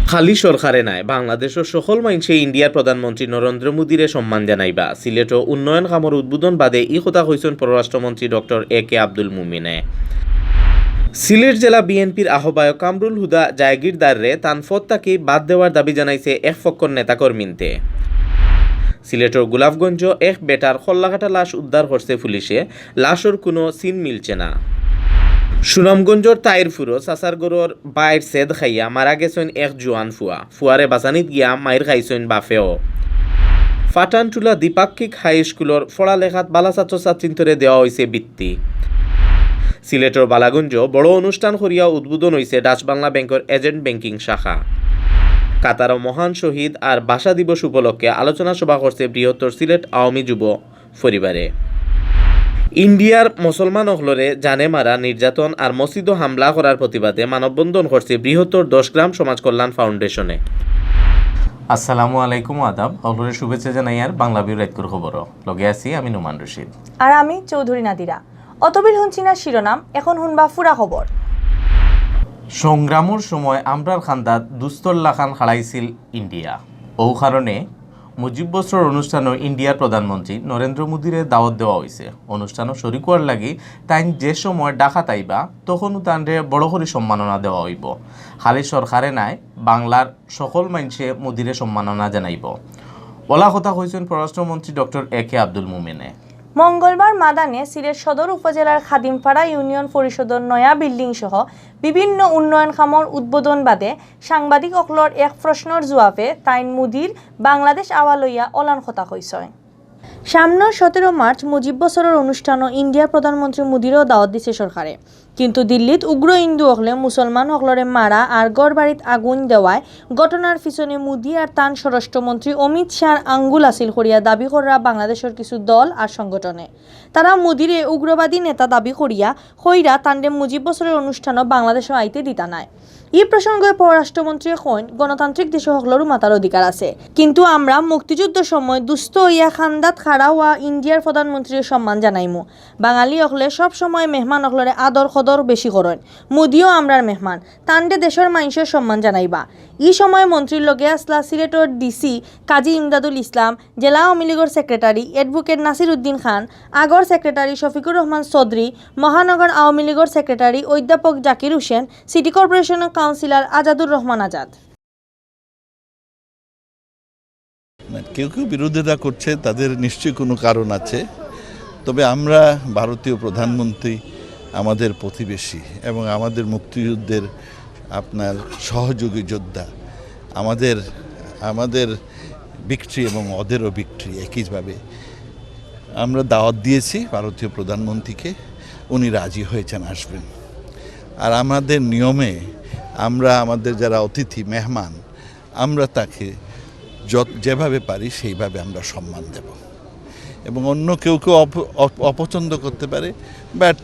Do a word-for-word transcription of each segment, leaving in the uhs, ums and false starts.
খালি সরকারে নায়, বাংলাদেশর সকল মাইনষে ইন্ডিয়ার প্রধানমন্ত্রী নরেন্দ্র মোদীরে সম্মান জানাইবা। সিলেটো উন্নয়ন কামর উদ্বোধন বাদে ই কথা কইছইন পররাষ্ট্রমন্ত্রী ডক্টর এ কে আব্দুল মুমিনে। সিলেট জেলা বিএনপির আহ্বায়ক কামরুল হুদা জায়গিরদাররে তান পদ থাকি বাদ দেওয়ার দাবি জানাইছে এক পক্ষর নেতাকর্মীন্তে। সিলেটর গোলাপগঞ্জ এক বেটার খল্লাকাটা লাশ উদ্ধার করছে পুলিশে, লাশর কুনো চিন মিলছে না। সুনামগঞ্জর তাইরপুরো চাচার ঘরর বাইর সেদ খাইয়া মারা গেছইন এক জুয়ান ফুয়া। ফুয়ারে বাঁচানিত গিয়া মাইর খাইছইন বাফেও। ফাটানটুলা দ্বিপাক্ষিক হাই স্কুলর পড়ালেখাত বালা ছাত্রছাত্রীন্তরে দেওয়া অইছে বৃত্তি। সিলেটর বালাগঞ্জ বড় অনুষ্ঠান করিয়া উদ্বোধন অইছে ডাচ বাংলা ব্যাংকর এজেন্ট ব্যাংকিং শাখা। কাতারো মহান শহীদ আর ভাষা দিবস উপলক্ষে আলোচনা সভা করছে বৃহত্তর সিলেট আওয়ামী যুব পরিবারে। ইন্ডিয়ার মুসলমান অকলরে জানে মারা, নির্যাতন আর মসজিদো হামলা করার প্রতিবাদে মানববন্ধন করছে বৃহত্তর দশ গ্রাম সমাজ কল্যাণ ফাউন্ডেশনে। আসসালামু আলাইকুম, আদাব। অকলরে শুভেচ্ছা জানাইয়ার বাংলা ভিউ রাইতকুর খবরো। লগে আছি আমি নোমান রশিদ। আর আমি চৌধুরী নাদিরা। অতবিল হুনছি না শিরোনাম, এখন হুনবা ফুরা খবর। সংগ্রামর সময় আমরার খান্দাত দুস্তর লাখান খাড়াইছিল ইন্ডিয়া। অউ কারণে মুজিব বছরর অনুষ্ঠানো ইন্ডিয়ার প্রধানমন্ত্রী নরেন্দ্র মোদীরে দাওয়াত দেওয়া অইছে। অনুষ্ঠানো শরিক অওয়ার লাগি তাইন যে সময় ঢাকাত আইবা, তখনউ তানরে বড় করি সম্মাননা দেওয়া অইবো। খালি সরকারে নায়, বাংলার সকল মাইনষে মোদীরে সম্মাননা জানাইবো। অলা কথা কইছইন পররাষ্ট্রমন্ত্রী ডক্টর এ কে আব্দুল মুমিনে। মঙ্গলবার মাদানে সিলেট সদর উপজেলার খাদিমপাড়া ইউনিয়ন পরিষদর নয়া বিল্ডিং সহ বিভিন্ন উন্নয়ন কামর উদ্বোধন বাদে সাংবাদিক অকলর এক প্রশ্নর জুয়াবে তাইন মোদীর বাংলাদেশ আওয়া লইয়া অলান কথা কইছইন। সামনর সতেরো মার্চ মুজিব বছরর অনুষ্ঠানো ইন্ডিয়ার প্রধানমন্ত্রী মোদীরেও দাওয়াত দিছে সরকারে, কিন্তু দিল্লিত উগ্র হিন্দু অকলে মুসলমান অকলরে মারা আর ঘর বাড়িত আগুন দেওয়ায় ঘটনার পিছনে মোদী আর তান স্বরাষ্ট্রমন্ত্রী অমিত শাহর আঙ্গুল আছিল করিয়া দাবি কররা বাংলাদেশর কিছু দল আর সংগঠনে। তারা মোদীরে উগ্রবাদী নেতা দাবি করিয়া কইরা তানরে মুজিব বছরর অনুষ্ঠানো বাংলাদেশো আইতে দিতা নায়। ই প্রসঙ্গে পররাষ্ট্রমন্ত্রীয়ে কইন, গণতান্ত্রিক দেশো হকলরউ মাতার অধিকার আছে, কিন্তু আমরা মুক্তিযুদ্ধর সময় দুস্ত অইয়া খান্দাত খাড়া অওয়া ইন্ডিয়ার প্রধানমন্ত্রীরে সম্মান জানাইমু। বাঙালি অকলে সব সময় মেহমান অকলরে আদর কদর বেশি করইন। মোদীও আমরার মেহমান, তানরে দেশর মাইনষে সম্মান জানাইবা। ই সময় মন্ত্রীর লগে আছলা সিলেটর ডিসি কাজী ইমদাদুল ইসলাম, জেলা আওয়ামী লীগর সেক্রেটারি অ্যাডভোকেট নাসির উদ্দিন খান, আগর সেক্রেটারি শফিকুর রহমান চৌধুরী, মহানগর আওয়ামী লীগর সেক্রেটারি অধ্যাপক জাকির হোসেন, সিটি কর্পোরেশনর কাউন্সিলর আজাদুর রহমান আজাদ। না, কেউ কেউ বিরোধিতা করছে, তাদের নিশ্চয়ই কোনো কারণ আছে। তবে আমরা ভারতীয় প্রধানমন্ত্রী, আমাদের প্রতিবেশী এবং আমাদের মুক্তিযুদ্ধের আপনার সহযোগী যোদ্ধা, আমাদের আমাদের ভিক্টরি এবং ওদেরও ভিক্টরি একইভাবে। আমরা দাওয়াত দিয়েছি ভারতীয় প্রধানমন্ত্রীকে, উনি রাজি হয়েছেন আসবেন। আর আমাদের নিয়মে আমরা আমাদের যারা অতিথি মেহমান, আমরা তাকে যত যেভাবে পারি সেইভাবে আমরা সম্মান দেব এবং অন্য কেউ কেউ অপ- অপ- অপছন্দ করতে পারে, বাট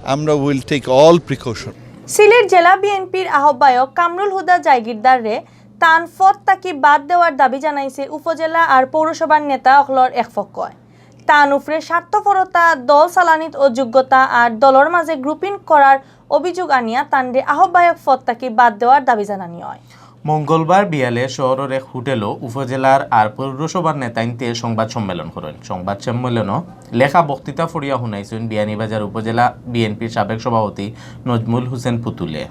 আমরা will take all precaution. Sylhet জেলা বিএনপির আহ্বায়ক কামরুল হুদা জায়গিরদাররে তান পদ থাকি বাদ দেওয়ার দাবি জানাইছে উপজেলা আর পৌরসভার নেতা অকলর এক পক্ষয়। তান উপরে স্বার্থপরতা, দল চালানিত অযোগ্যতা আর দলর মাঝে গ্রুপিং করার অভিযোগ আনিয়া তানরে আহ্বায়ক পদ থাকি বাদ দেওয়ার দাবি জানানি অয়। মঙ্গলবার বিয়ালে শহরর এক হোটেলো উপজেলার আর পৌরসভার নেতাইন্তে সংবাদ সম্মেলন করইন। সংবাদ সম্মেলনো লেখা বক্তৃতা পড়িয়া হুনাইছইন বিয়ানীবাজার উপজেলা বিএনপির সাবেক সভাপতি নজমুল হোসেন পুতুলে।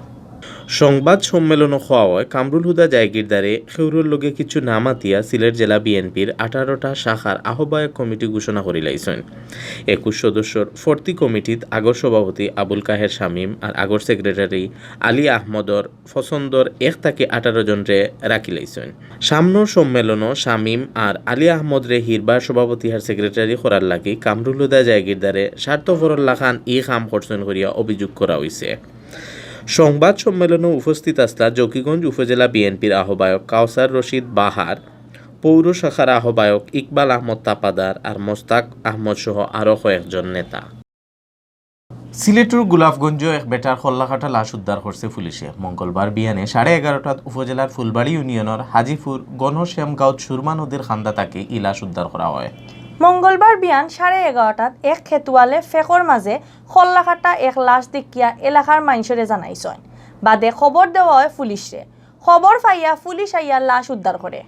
সংবাদ সম্মেলনো কওয়া অয় কামরুল হুদা জায়গিরদারে খেউরর লগে কিছু না মাতিয়া সিলেট জেলা বিএনপির আঠারোটা শাখার আহ্বায়ক কমিটি ঘোষণা করিলাইছইন। একুশ সদস্যর ফর্তি কমিটিত আগর সভাপতি আবুল কাহের শামীম আর আগর সেক্রেটারি আলী আহমদর পছন্দর এক থাকি আঠারো জনরে রাখিলাইছইন। সামনর সম্মেলনো শামীম আর আলী আহমদরে হিরবার সভাপতি আর সেক্রেটারি করার লাগি কামরুল হুদা জায়গিরদারে স্বার্থপরর লাখান ই কাম করছইন করিয়া অভিযোগ করা অইছে। সংবাদ সম্মেলনো উপস্থিত আছলা জকিগঞ্জ উপজেলা বিএনপির আহ্বায়ক কাউসার রশিদ বাহার, পৌর শাখার আহ্বায়ক ইকবাল আহমদ তাপাদার আর মোস্তাক আহমদ সহ আরো কয়েকজন নেতা। সিলেটর গোলাপগঞ্জ এক বেটার খল্লাকাটা লাশ উদ্ধার করছে পুলিশে। মঙ্গলবার বিয়ানে সাড়ে এগারোটাত উপজেলার ফুলবাড়ি ইউনিয়নর হাজিপুর গণশ্যাম গাঁওত সুরমা নদীর খান্দা থাকি ই লাশ উদ্ধার করা অয়। মঙ্গলবার বিয়ান সাড়ে এগারোটাত এক খেতুয়ালে ফেকর মাঝে খল্লাকাটা এক লাশ দেখিয়া এলাকার মাইনষরে জানাইছইন। বাদে খবর দেওয়া অয় পুলিশরে। খবর পাইয়া পুলিশ আইয়া লাশ উদ্ধার করে।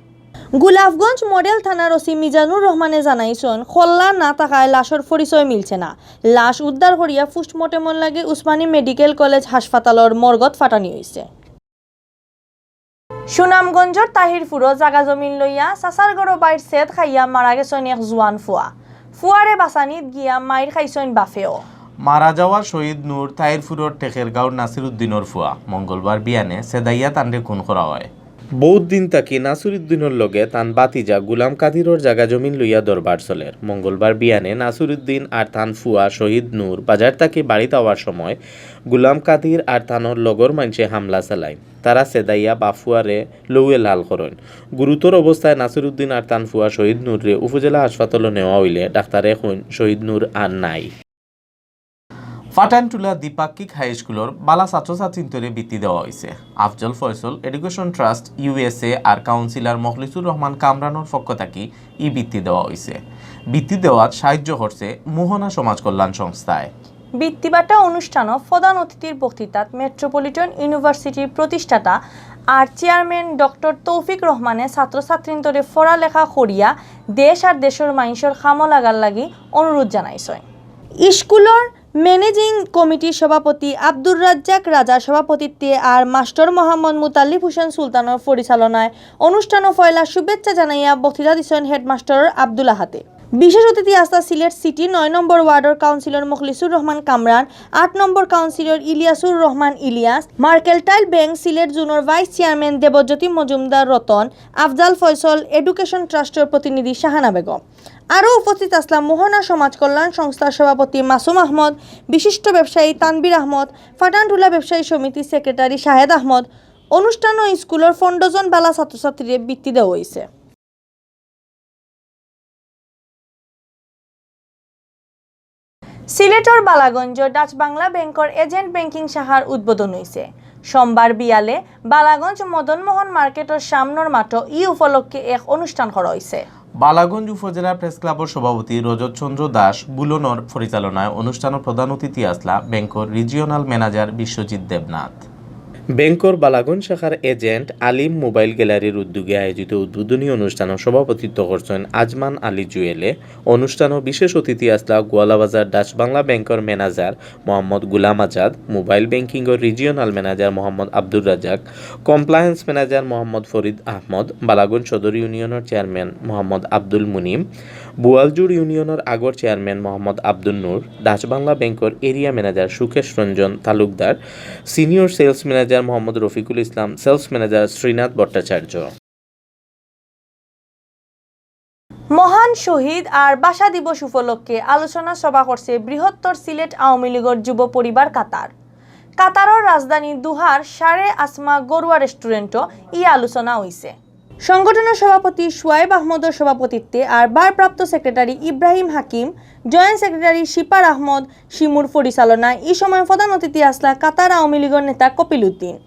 গোলাপগঞ্জ মডেল থানার ওসি মিজানুর রহমানে জানাইছইন, কল্লা না থাকায় লাশর পরিচয় মিলছে না। লাশ উদ্ধার করিয়া পোস্টমর্টেমর লাগি উসমানী মেডিকেল কলেজ হাসপাতালর মর্গত পাঠানি অইছে। সুনামগঞ্জর তাহিরপুরো জাগা জমিন লইয়া চাচার ঘরো বাইর ছেদ খাইয়া মারা গেছইন এক জুয়ান ফুয়া। ফুয়ারে বাঁচানিত গিয়া মাইর খাইছইন বাফেও। মারা যাওয়া শহীদ নূর তাহিরপুরর টেকেরগাঁওর নাসিরউদ্দিনর ফুয়া। মঙ্গলবার বিয়ানে ছেদাইয়া তানরে খুন করা অয়। বউত দিন থাকি নাসিরউদ্দিনর লগে তান ভাতিজা গুলাম কাদিরর জাগা জমিন লইয়া দরবার চলের। মঙ্গলবার বিয়ানে নাসিরউদ্দিন আর তান ফুয়া শহীদ নূর বাজার থাকি বাড়িত আওয়ার সময় গুলাম কাদির আর তানর লগর মানষে হামলা চালাইন। তারা ছেদাইয়া বাফুয়ারে লউয়ে লাল করইন। গুরুতর অবস্থায় নাসিরউদ্দিন আর তান ফুয়া শহীদ নূররে উপজেলা হাসপাতালো নেওয়া অইলে ডাক্তারে কইন শহীদ নূর আর নাই। ফাটানটুলা দ্বিপাক্ষিক হাই স্কুলর বালা ছাত্রছাত্রীন্তরে বৃত্তি দেওয়া অইছে। আফজল ফয়সল এডুকেশন ট্রাস্ট ইউএসএ আর কাউন্সিলর মখলিসুর রহমান কামরানর পক্ষ থাকি ই বৃত্তি দেওয়া অইছে। বৃত্তি দেওয়াত সাহায্য করছে মোহনা সমাজ কল্যাণ সংস্থায়। বৃত্তিবাটা অনুষ্ঠানো প্রধান অতিথির বক্তৃতাত মেট্রোপলিটন ইউনিভার্সিটির প্রতিষ্ঠাতা আর চেয়ারম্যান ডক্টর তৌফিক রহমানে ছাত্রছাত্রীন্তরে পড়ালেখা করিয়া দেশ আর দেশর মানষর কামো লাগার লাগি অনুরোধ জানাইছইন। স্কুলর ম্যানেজিং কমিটির সভাপতি আব্দুর রাজ্জাক রাজার সভাপতিত্বে আর মাস্টার মোহাম্মদ মুতাল্লিফ হোসেন সুলতানর পরিচালনায় অনুষ্ঠানো পয়লা শুভেচ্ছা জানাইয়া বক্তৃতা দিছইন হেডমাস্টার আব্দুল আহাদে। বিশেষ অতিথি আছলা সিলেট সিটি নয় নম্বর ওয়ার্ডর কাউন্সিলর মখলিসুর রহমান কামরান, আট নম্বর কাউন্সিলর ইলিয়াসুর রহমান ইলিয়াস, মার্কেন্টাইল ব্যাংক সিলেট জোনর ভাইস চেয়ারম্যান দেবজ্যোতি মজুমদার রতন, আফজাল ফয়সল, এডুকেশন ট্রাস্টর প্রতিনিধি শাহানা বেগম। আরও উপস্থিত আছলা মোহনা সমাজ কল্যাণ সংস্থার সভাপতি মাসুম আহমদ, বিশিষ্ট ব্যবসায়ী তানভীর আহমদ, ফাটানটুলা ব্যবসায়ী সমিতির সেক্রেটারি শাহেদ আহমদ। অনুষ্ঠানো স্কুলর পনেরো জন বালা ছাত্রছাত্রীরে বৃত্তি দেওয়া অইছে। সিলেটর বালাগঞ্জ ডাচ বাংলা ব্যাংকর এজেন্ট ব্যাংকিং শাখার উদ্বোধন অইছে। সোমবার বিয়ালে বালাগঞ্জ মদন মোহন মার্কেটর সামনর মাঠো ই উপলক্ষে এক অনুষ্ঠান করা অইছে। বালাগঞ্জ উপজেলা প্রেস ক্লাবর সভাপতি রজত চন্দ্র দাস বুলনর পরিচালনায় অনুষ্ঠানো প্রধান অতিথি আছলা ব্যাংকর রিজিওনাল ম্যানেজার বিশ্বজিৎ দেবনাথ। ব্যাংকর বালাগঞ্জ শাখার এজেন্ট আলিম মোবাইল গ্যালারির উদ্যোগে আয়োজিত উদ্বোধনী অনুষ্ঠানো সভাপতিত্ব করছইন আজমান আলী জুয়েলে। অনুষ্ঠানো বিশেষ অতিথি আছলা গোয়ালাবাজার ডাচ বাংলা ব্যাংকর ম্যানেজার মোহাম্মদ গুলাম আজাদ, মোবাইল ব্যাংকিংর regional manager Mohammad Abdur Razzak, compliance manager Mohammad Farid Ahmed, Balaganj সদর ইউনিয়নর চেয়ারম্যান মোহাম্মদ আব্দুল মুনিম, বোয়ালজুড় ইউনিয়নর আগর চেয়ারম্যান মোহাম্মদ আব্দুল নূর, ডাচ বাংলা ব্যাংকর area manager Sukesh Ranjan Talukdar, senior sales manager Mohammad Rafiqul Islam, sales manager Srinath Bhattacharya. মহান শহীদ আর ভাষা দিবস উপলক্ষে আলোচনা সভা করছে বৃহত্তর সিলেট আওয়ামী লীগর যুব পরিবার কাতার। কাতারর রাজধানী দুহার শারে আসমা গরুয়া রেস্টুরেন্টো ই আলোচনা অইছে। সংগঠনর সভাপতি সুয়াইব আহমদর সভাপতিত্বে আর ভারপ্রাপ্ত সেক্রেটারি ইব্রাহিম হাকিম, জয়েন্ট সেক্রেটারি শিপার আহমদ শিমুর পরিচালনায় ই সময় প্রধান অতিথি আছলা কাতার আওয়ামী লীগর নেতা কপিল উদ্দিন।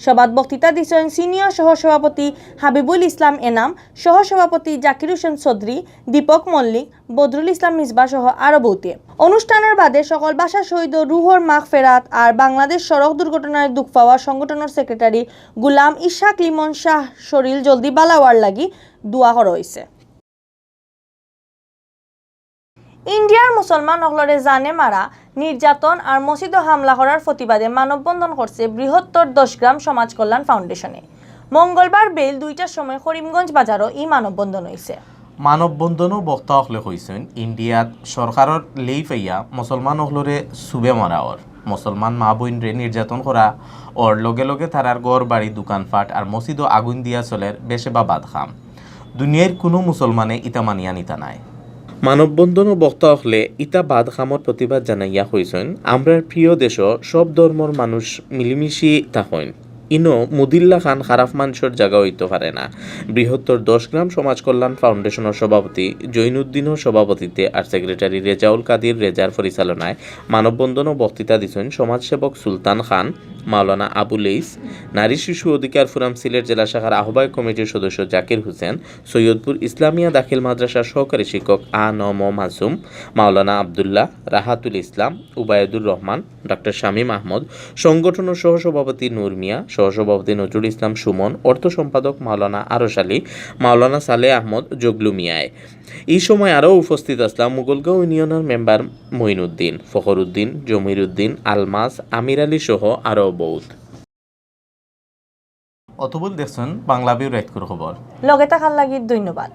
সভাত বক্তৃতা দিছইন সিনিয়র সহসভাপতি হাবিবুল ইসলাম এনাম, সহসভাপতি জাকির হোসেন চৌধুরী, দীপক মল্লিক, বদরুল ইসলাম মিসবা সহ আরো বউতে। অনুষ্ঠানর বাদে সকল ভাষা শহীদর রুহর মাগফেরাত আর বাংলাদেশ সড়ক দুর্ঘটনায় দুখ পাওয়া সংগঠনর সেক্রেটারি গুলাম ইশাক লিমন শাহ শরীল জলদি বালা অওয়ার লাগি দোয়া করা অইছে। ইন্ডিয়ার মুসলমান অকলরে জানে মারা, নির্যাতন আর মসজিদো হামলা করার প্রতিবাদে মানববন্ধন করছে বৃহত্তর দশ গ্রাম সমাজ কল্যাণ ফাউন্ডেশনে। মঙ্গলবার বেইল দুইটার সময় করিমগঞ্জ বাজারো ই মানববন্ধন অইছে। মানববন্ধনও বক্তা অকলে কইছইন, ইন্ডিয়াত সরকারর লেই পাইয়া মুসলমান অকলরে সুবে মারা অর, মুসলমান মা বইনরে নির্যাতন করা অর, লগে লগে তারার ঘর বাড়ি, দোকানপাট আর মসজিদো আগুন দিয়া চলের বেশে বা বাদ কাম। দুনিয়ার কুনু মুসলমানে ইতা মানিয়া নিতা নায়। মানববন্ধনও বক্তা অকলে ইতা বাদ কামর প্রতিবাদ জানাইয়া কইছইন, আমরার প্রিয় দেশো সব ধর্মর মানুষ মিলিমিশি থাকইন। ইনো মুদিল্লা খান খারাপ মানষর জাগা অইতো পারে না। বৃহত্তর দশ গ্রাম সমাজ কল্যাণ ফাউন্ডেশনর সভাপতি জৈনুদ্দিনর সভাপতিত্বে আর সেক্রেটারি রেজাউল কাদির রেজার পরিচালনায় মানববন্ধনও বক্তৃতা দিছইন সমাজসেবক সুলতান খান, মাওলানা আবু লেইস, নারী শিশু অধিকার ফোরাম সিলেট জেলা শাখার আহ্বায়ক কমিটির সদস্য জাকির হোসেন, সৈয়দপুর ইসলামিয়া দাখিল মাদ্রাসার সহকারী শিক্ষক আ ন ম মাসুম, মাওলানা আব্দুল্লাহ, রাহাতুল ইসলাম, উবায়দুর রহমান, ডাক্তার শামীম আহমদ, সংগঠনর সহসভাপতি নূর মিয়া, সহসভাপতি নজরুল ইসলাম সুমন, অর্থ সম্পাদক মাওলানা আরশ আলী, মাওলানা সালেহ আহমদ জগলু মিয়ায়। ই সময় আরও উপস্থিত আছলা মুগলগাঁও ইউনিয়নর মেম্বার মঈনুদ্দিন, ফখরুদ্দিন, জমির উদ্দিন, আলমাস, আমির আলী সহ আরও বউত। অতবুল দেখছইন বাংলা ভিউ রাইতকুর খবর। লগে থাকার লাগি ধন্যবাদ।